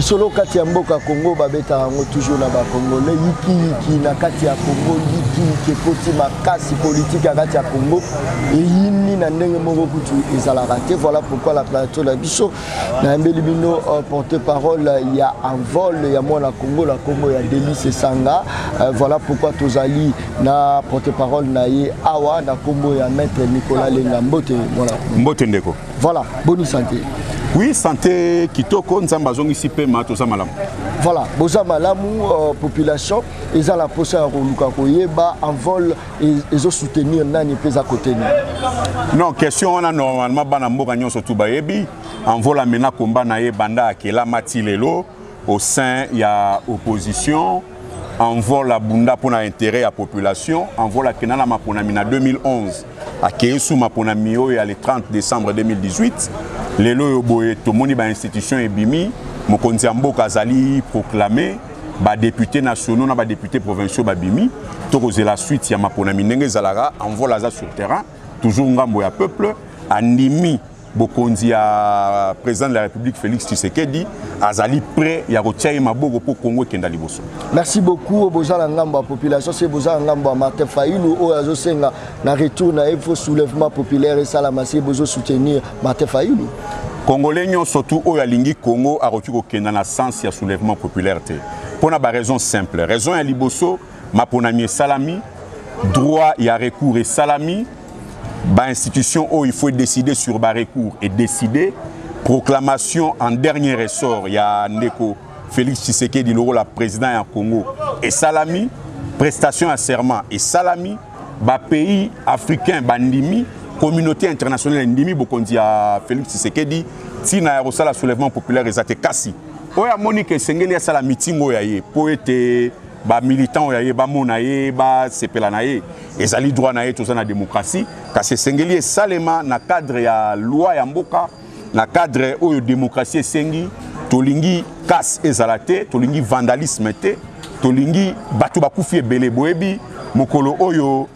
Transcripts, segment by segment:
Lisolo kati ya mboka Congo babetaka yango toujours na ba Congolais, yikiyiki na kati ya Congo, yikiyiki ekoti makasi, politique ya kati ya Congo eyindi na ndenge moko kutu ezalaka te. Voilà pourquoi la plateau na biso nayambeli bino porte parole ya Envol ya mwana Congo na kombo ya Delly Sesanga. Voilà pourquoi tozali na porte parole na ye awa na kombo ya maître Nicolas Lenga. Mbote mwana Congo. Mbote ndeko. Voilà, bonne santé. Oui, santé kitoko, Nzambe azongisi pema, toza malamu. Voilà, boza malamu, population eza la posa ya koluka koyeba Envol ezo soutenir nani mpe eza côté nini? Non, question wana normalement bana mboka nyonso tu bayebi. Envol amena combat na ye banda akelama ti lelo au sein ya opposition. Envol abunda mpona intérêt ya population. Envol akenda na maponami na 2011, akei su maponami oyo ya le 30 décembre 2018. Lelo oyo boye tomoni bainstitution ebimi, mokonzi ya mboka azali proclamé, badéputé nationaux na badéputé provinciaux babimi. Tokozela suite ya maponami ndenge ezalaka. Envol aza sur terrain, toujours ngambo ya peuple, andimi bokonzi ya président de la République Félix Tshisekedi, azali prêt ya kotia ye maboko mpo Congo ekenda liboso. Merci beaucoup. Bozala ngambo ya population, se bozala ngambo ya Martin Fayulu oyo azosenga na retour na ye faut soulèvement populaire esalama, se bozo soutenir Martin Fayulu? Congolais nyonso tu oyo alingi Congo akoki kokenda na sens ya soulèvement populaire te, mpona baraison simple. Raison ya liboso, maponami esalami, droit ya recours esalami, bainstitution oyo il faut décider sur barecours et décider proclamation en dernier ressort ya ndeko Félix Tshisekedi lokola président ya Congo esalami, prestation ya serment esalami, bapays africain bandimi, communauté internationale endimi bokonzi ya Félix Tshisekedi. Ntina ya kosala soulèvement populaire eza te. Kasi oyo amoni ke esengeli asala meeting oyo ya ye mpo ete bamilitant oyo ya ye bamona ye, basepela na ye, ezali droit na ye, toza na démocratie. Kasi esengeli esalema na cadre ya loi ya mboka, na cadre oyo démocratie esengi. Tolingi casse ezala te, tolingi vandalisme te, tolingi bato bakufi ebele. Boyebi mokolo oyo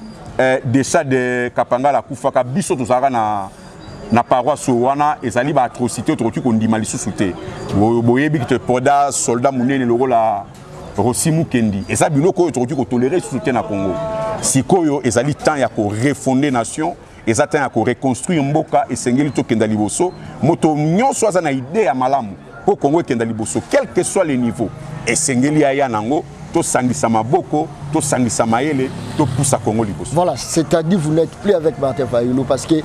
Déchade Kapangala akufaka, biso tozalaka na paroisse wana. Ezali baatrocité oyo tokoki kondima lisusu te. Boyebi ke topoda soldat monene lokola Rossy Mukendi. Eza biloko oyo tokoki kotolérer lisusu te na Congo. Sikoyo ezali temps ya korefonder nation, eza temps ya koreconstruire mboka. Esengeli tokenda liboso. Moto nyonso aza na idée ya malamu mpo Congo ekenda liboso, quel que soit le niveau, esengeli aya nango, tosangisa maboko, tosangisa mayele, topusa Congo liboso. Voilà, c'est-à-dire vous n'êtes plus avec Martin Fayulu, parce que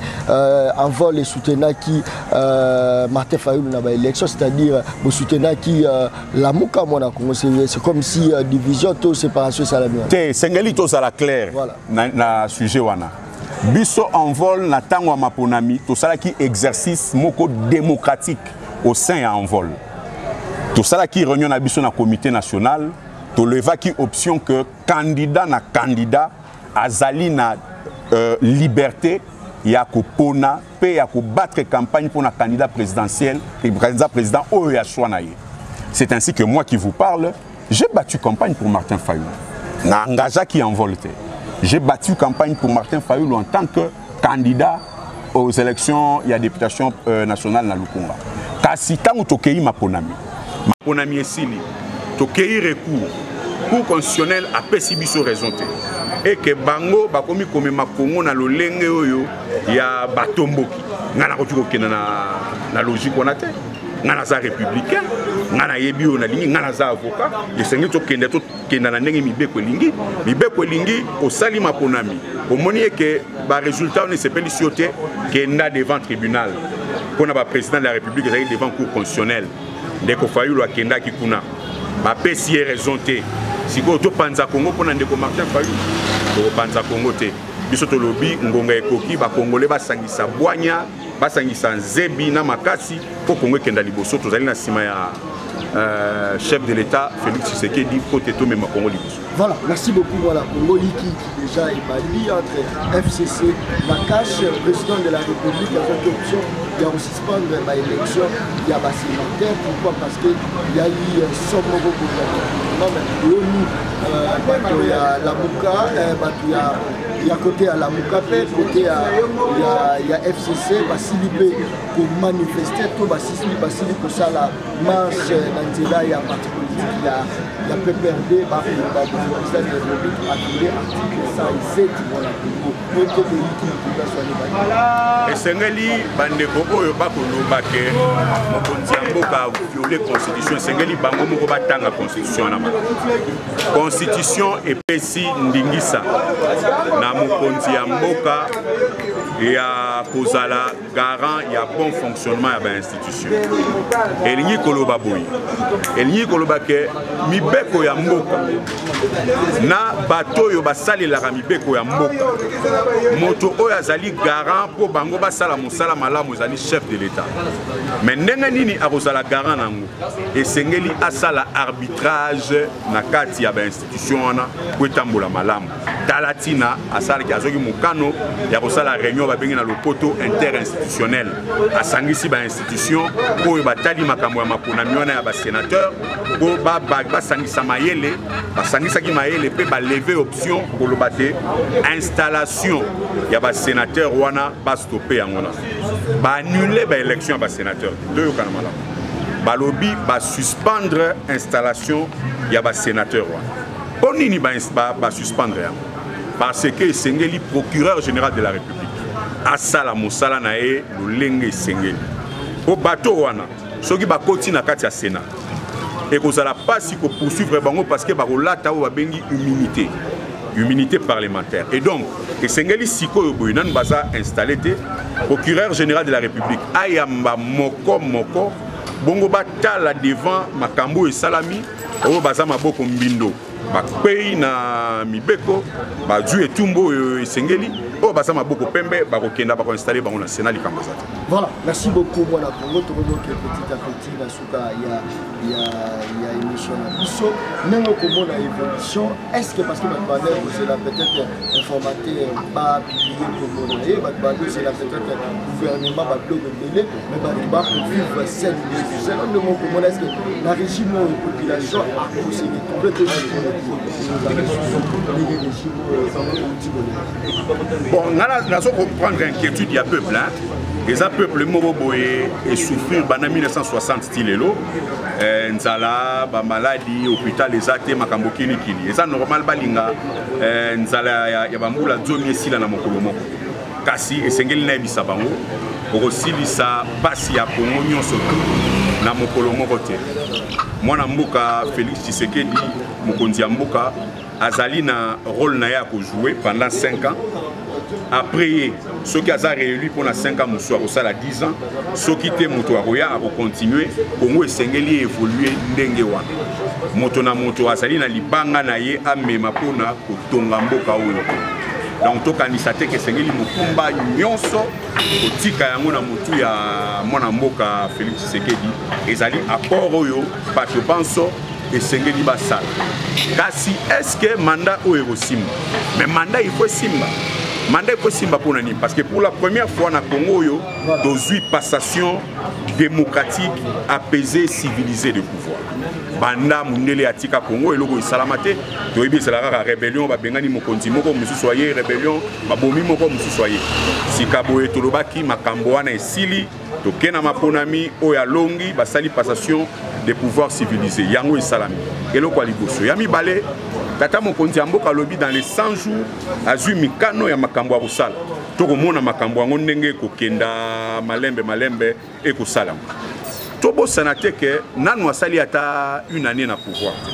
Envol esoutenaki Martin Fayulu na baélection, c'est-à-dire bosoutenaki Lamuka. Mwana Congo, c'est comme si division to séparation esalami wana. Te, esengeli tozala clair. Voilà. Na sujet wana, biso Envol, na ntango ya maponami, tosalaki exercice moko démocratique au sein ya Envol. Tosalaki réunion na biso na comité national, tolevaki option que candidat na candidat azali na liberté ya kopona mpe ya kobattre campagne mpona candidat présidentiel, candidat président oyo ya choix na ye. C'est ainsi que moi qui vous parle, j'ai battu campagne pour Martin Fayulu. Na engageaki Envol te. J'ai battu campagne pour Martin Fayulu en tant que candidat aux élections ya députation nationale na Lukunga. Kasi ntango tokei maponami, maponami esili, tokei recours, cour constitutionnelle apesi biso raison te, eke bango bakomi komema Kongo na lolenge oyo ya batomboki. Ngai nakoki kokenda na logique wana te. Ngai naza républicain, ngai nayebi oyo nalingi, ngai naza avocat. Esengeli tokende, tokenda na ndenge mibeko elingi. Mibeko elingi, osali maponami, omoni eke baresultat wana esepelisi yo te, kenda devant tribunal. Mpona baprésident de la République ezalaki devant cour constitutionnelle. Ndeko Fayulu akendaki kuna, bapesi ye raison te. Sikoyo topanza Kongo mpona ndeko Martin Fayulu? Tokopanza Kongo te. Biso tolobi ngonga ekoki, bakongole basangisa bwanya, basangisa nzebi na makasi mpo Kongo ekenda liboso. Tozali na nsima ya chef de l'État Félix Tshisekedi mpo te tomema Kongo liboso. Voilà, merci beaucoup. Voilà, Congo Liki qui déjà établi entre FCC, la CACH, président de la République, avec option, il y a aussi suspendre l'élection, il y a sénateur. Pourquoi? Parce qu'il y a eu somme. Non, mais l'ONU, il y a Lamuka, il y a Ya côté ya Lamuka mpe côté ya FCC basili mpe komanifeste to basili kosala marche na nzela ya parti politique ya PPRD. Bakoloba président de la République aviole article 107 mwana Congo po ete eyiki baswani. Esengeli bandeko oyo bakoloba ke mokonzi ya mboka viole constitution, esengeli bango moko batanga constitution wana malamu. Constitution epesi ndingisa na mokonzi ya mboka ya kozala garant ya bon fonctionnement ya bainstitution. Elingi koloba boye, elingi koloba ke mibeko ya mboka na bato oyo basalelaka mibeko ya mboka, moto oyo azali garant mpo bango basala mosala malamu ezali chef de l'État. Mais ndenge nini akozala garant nango? Esengeli asala arbitrage na kati ya bainstitution wana po etambola malamu. Tala ntina asalaki, azwaki mokano ya kosala réunion babengi na lopoto interinstitutionnel. Asangisi bainstitution oyo batali makambo ya maponami wana ya basénateur mpo basangisa mayele. Basangisaki mayele mpe baleve option koloba te installation ya basénateur wana bastope yango na baannule baélection ya basénateur. Toyokana malamu, balobi basuspendre installation ya basénateur wana. Mpo nini basuspendre yango? Parce que esengeli procureur général de la République asala mosala na ye lolenge esengeli, mpo bato wana soki bakoti na kati ya Sénat, ekozala mpasi kopoursuivre bango, parce que bakolata oyo babengi immunité parlementaire. Et donc esengeli sikoyo boye, nanu baza installé te, procureur général de la République ayamba moko moko bongo, batala devant makambo oyo esalami, oyo baza maboko mbindo bakwei na mibeko, bazwi etumbu oyo esengeli, oyo baza maboko pembe bakokenda, bakoinstalle bango na Sénat. Likambo eza te. Voilà, merci beaucoup mwana Congo. Tokoki petit à petit na suka ya émission na biso. Ndenge okomona évolution, est ce que, parce que bato bandeki kozela peut-être informateur bapublie kombo na ye, bato bazozela peut-être gouvernement, babiloko ebele, mais bato bakovivre scène selon ndenge okomona, est ce que na régime oyo population akose retrouve te ndenge régime oyo outi koleka? Bon, nga nazo comprendre inquiétude ya peuple, hein? Eza peuple moko boye esouffrir banda 1960 ti lelo, nzala, bamaladi, hôpital eza te, makambo kilikili. Eza normal balinga nzala ya bambula 10 esila na mokolo moko. Kasi esengeli nayebisa bango, okosilisa mpasi ya Kongo nyonso tu na mokolo moko te. Mwana mboka Félix Tshisekedi, mokonzi ya mboka, azali na rôle na ye ya kojouer pendant 5 ans. Après ye, soki aza réélu mpona 5 ans mosusu, akosala 10 ans. Soki te, moto akoya akocontinue. Kongo esengeli évolue ndenge wana. Moto na moto azali na libanga na ye amema mpona kotonga mboka oyo. Donc tokanisa te ke esengeli mokumba nyonso kotika yango na motu ya mwana mboka Félix Tshisekedi. Ezali apport oyo bato banso esengeli basala. Kasi est-ce mandat oyo ekosimba? Mais mandat il faut esimba. Mandat il faut esimba. Mpona nini? Parce que pour la première fois na Congo oyo tozwi passation démocratique, apaisée, civilisée de pouvoir. Banda mundele atika Congo, eloko esalama te. Toyebi ezala kaka rébellion, babengani mokonzi moko, mosusu aye, rébellion, babomi moko, mosusu aye. Sika boye tolobaki makambo wana esili, toke na maponami, oyo alongi, basali passation de pouvoir civilisé. Yango esalami, eloko ya liboso. Ya mibale, tata mokonzi ya mboka alobi dans les 100 jours azwi mikano ya makambo ya kosala. Tokomona makambo yango ndenge ekokenda malembe malembe ekosalama. Tobosana te ke nanu asali ata une année na pouvoir te.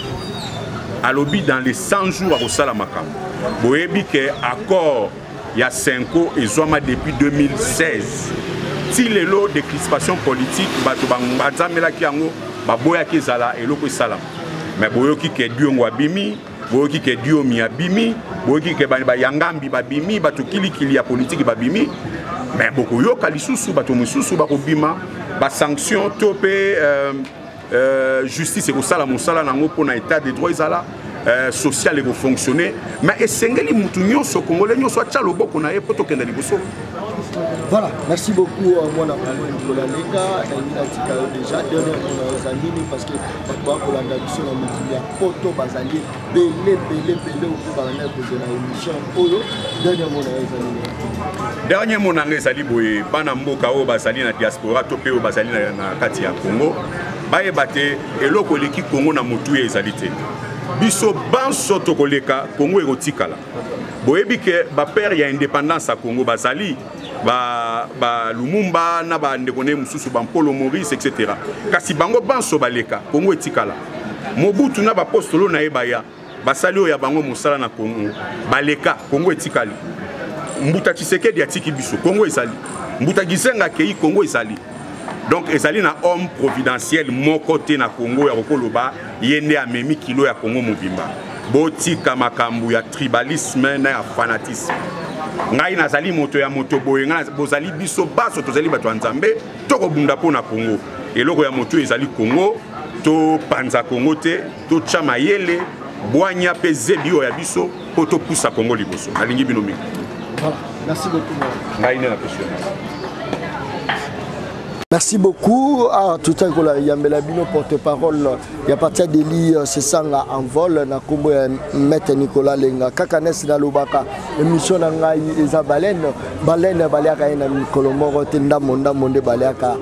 Alobi dans les 100 jours akosala makambo. Boyebi ke accord ya CENCO ezwama depuis 2016 ti lelo, décrispation politique, bato bazamelaki yango, baboyaki ezala eloko esalama. Mais boyoki ke Diongo abimi, boyoki ke Diomi abimi, boyoki ke bayangambi babimi, bato kilikili ya politiki babimi. Mais bokoyoka lisusu bato mosusu bakobima, basanction to mpe justice ekosala mosala nango mpona état de droit ezala, social ekofonctionne. Mais esengeli mutu nyonso, congolais nyonso, atya loboko na ye mpo tokenda liboso. Voilà, merci beaucoup euh, mwana Congo Nicolas Lenga, nalingi natika yo déjà dernier mot na yo eza nini parce que bato bakolanda biso na mikili ya poto bazali ebele ebele ebele oyo balanda kozela émission oyo. Dernier mot na yo eza nini? Dernier mot na ngai ezali boye: bana mboka oyo bazali na diaspora to mpe oyo bazali na kati ya Congo, bayeba te eloko eleki Congo na motuya ezali te. Biso banso tokoleka, Congo ekotikala. Boyebi ke bapère ya indépendance ya Congo bazali ba, ba Lumumba na bandeko ne mosusu, bampolo Maurice, etc. Kasi bango banso baleka, Congo etikala. Mobutu na bapostolo na ye baya, basali oyo ya bango mosala na Congo, baleka, Congo etikali. Mbuta Tshisekedi atiki biso, Congo ezali. Mbuta Gizenga akei, Congo ezali. Donc ezali na homme providentiel moko te na Congo ya kokoloba ye nde amemi kilo ya Congo mobimba. Botika makambo ya tribalisme na ya fanatisme. Ngai nazali moto ya moto boye, ngai bozali, biso baso tozali bato ya Nzambe, tokobunda mpo na Congo. Eloko ya moto ezali Congo. Topanza Congo te, totya mayele, bwanya mpe zebi oyo ya biso mpo topusa Congo liboso. Nalingi bino mingi. Voilà, merci beaucoup. Ngai nde napesi yo merci. Merci beaucoup. Ah, tout à l'heure, Yambela Bino, porte-parole, il y a partir d'Eli Sesanga en vol, na kombo ya Maître Nicolas Lenga. Kaka nes na lobaka, émission na ngai eza baleine, baleine baliaka ye na mikolo moko te, ndambo ndambo nde baliaka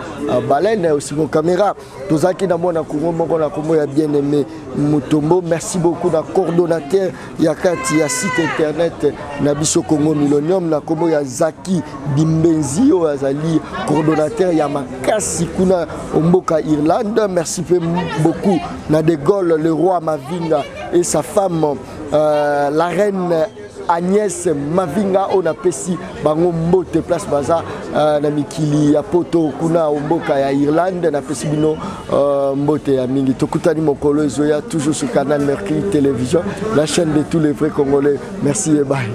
baleine aussi caméra. Tozalaki na mwana Kongo moko na kombo ya Bien-Aimé Mutombo. Merci beaucoup na coordonnateur ya kati ya site internet na biso Congo Millennium na kombo ya Zaki Bimbenzi, oyo azali coordonnateur ya makasi kuna mboka Irlande. Merci pe beaucoup na De Gaulle, le roi Mavinga et sa femme la reine Agnès Mavinga, oyo napesi bango mbote place baza na mikili ya poto kuna mboka ya Irlande. Napesi bino mbote ya mingi. Tokutani mokolo ezoya, toujours sur Canal Mercury Télévision, la chaîne de tous les vrais Congolais. Merci et bye.